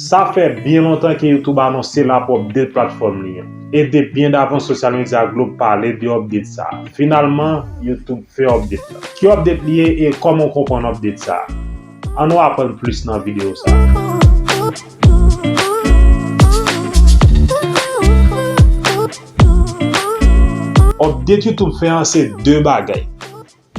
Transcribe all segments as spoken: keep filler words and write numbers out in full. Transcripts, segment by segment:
Sa fè byen lontan ke YouTube anonse l ap update platfòm li an. E depi byen davan Social Media Globe pale de update sa. Finalman, YouTube fè update la. Ki update li ye e kòman w konprann update sa? Ann nou aprann plis nan videyo sa. Update YouTube fè an se de bagay.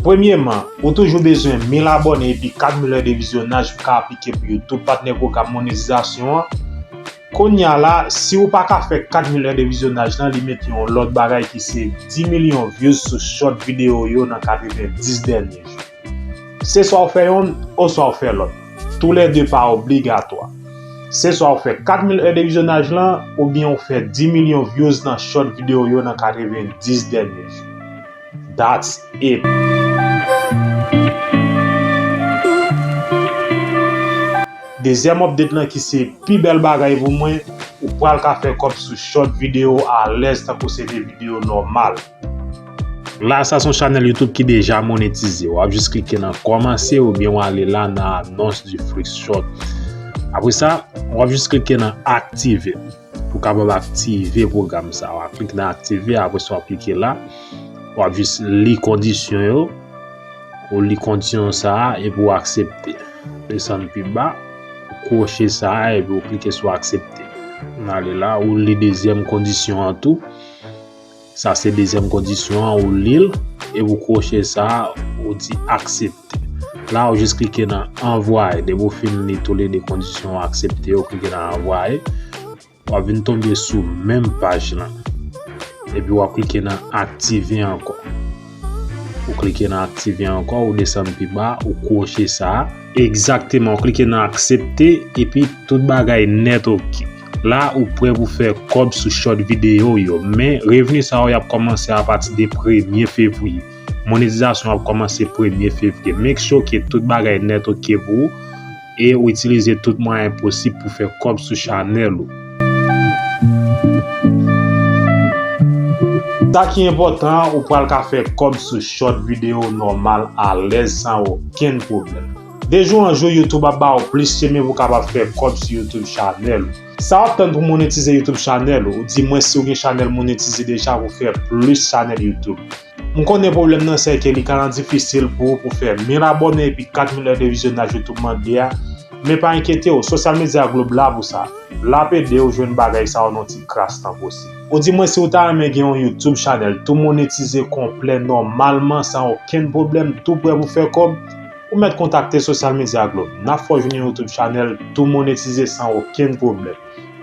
Premyeman, ou toujou bezwen mil abòne epi kat mil è de vizyonaj pou ka aplike pou YouTube, patnè pwogram monetizasyon an. Kounye a la, si ou pa ka fè kat mil è de vizyonaj lan, li mete yon lòt bagay ki se dis milyon views sou short videyo yo nan katrevenndis dènye jou. Se swa ou fè yonn, oswa ou fè lòt. Toulède pa obligatwa. Se swa ou fè kat mil è de vizyonaj lan, oubyen ou fè dis milyon views nan short videyo yo nan katrevenndis dènye jou. That's it. Dezyèm update lan ki se pi bèl bagay pou mwen, ou pral ka fè kòb sou short videyo alèz tankou se te videyo nòmal. La, sa se yon chanèl YouTube ki deja monetize. W ap jis klike nan kòmanse oubyen w ale la nan anons du free short. Apre sa, w ap jis klike nan aktive. Pou w kapab aktive pwogram sa. W ap klike nan aktive, apre sa w ap klike la. W ap jis li kondisyon yo. Ou li kondisyon sa a epi w aksepte. Desann pi ba, ou kwoche sa a epi w klike sou aksepte. N ale la, ou li dezyèm kondisyon an tou. Sa se dezyèm kondisyon an, ou li l, epi w kwoche sa a, ou di aksepte. La, ou jis klike nan anvwaye. Depi w fin li toulede kondisyon ou aksepte yo, klike nan anvwaye. W ap vin tonbe sou menm paj lan. Epi w ap klike nan aktive ankò. Ou klike nan aktive ankò, ou desann pi ba, ou kwoche sa a. Egzakteman, ou klike nan aksepte, epi tout bagay nèt oke. La, ou prè pou fè kòb sou short videyo yo, men revni sa yo y ap kòmanse apati de premye fevriye. Monetizasyon ap kòmanse premye fevriye. Make sure ke tout bagay nèt oke pou ou e ou itilize tout mwayen posib pou fè kòb sou chanèl ou. Sa ki enpòtan, ou pral ka fè kòb sou short videyo nòmal alèz san okenn pwoblèm. De jou an jou, YouTube ap ba ou plis chemen pou w kapab fè kòb sou YouTube chanèl ou. Sa w ap tann pou monetize YouTube chanèl ou, ou di mwen si w gen chanèl monetize deja pou fè plis chanèl YouTube. M konnen pwoblèm nan se ke li ka nan difisil pou ou pou fè mil abòne epi kat mil è de vizyonaj YouTube mande a, men pa enkyete w, Social Media Globe la pou sa. L ap ede w jwenn bagay sa yo nan yon ti kras tan posib. Ou di mwen si w ta renmen gen yon YouTube chanèl tou monetize konplè nòmalman san okenn pwoblèm, tou prè pou fè kòb, ou mèt kontakte Social Media Globe. N ap fè w jwenn yon YouTube chanèl tou monetize san okenn pwoblèm.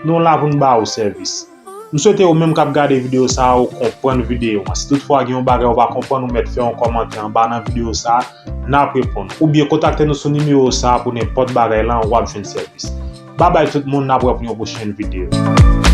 Nou la pou n ba ou sèvis. M swete ou menm k ap gade videyo sa a, ou konprann videyo an. Si toutfwa gen yon bagay ou pa konprann, ou mèt fè yon kòmantè anba nan videyo sa a, n ap reponn. Oubyen kontakte nou sou nimewo sa a pou nenpòt bagay lan, w ap jwenn sèvis. Babay tout moun, n ap wè pou yon pwochèn videyo.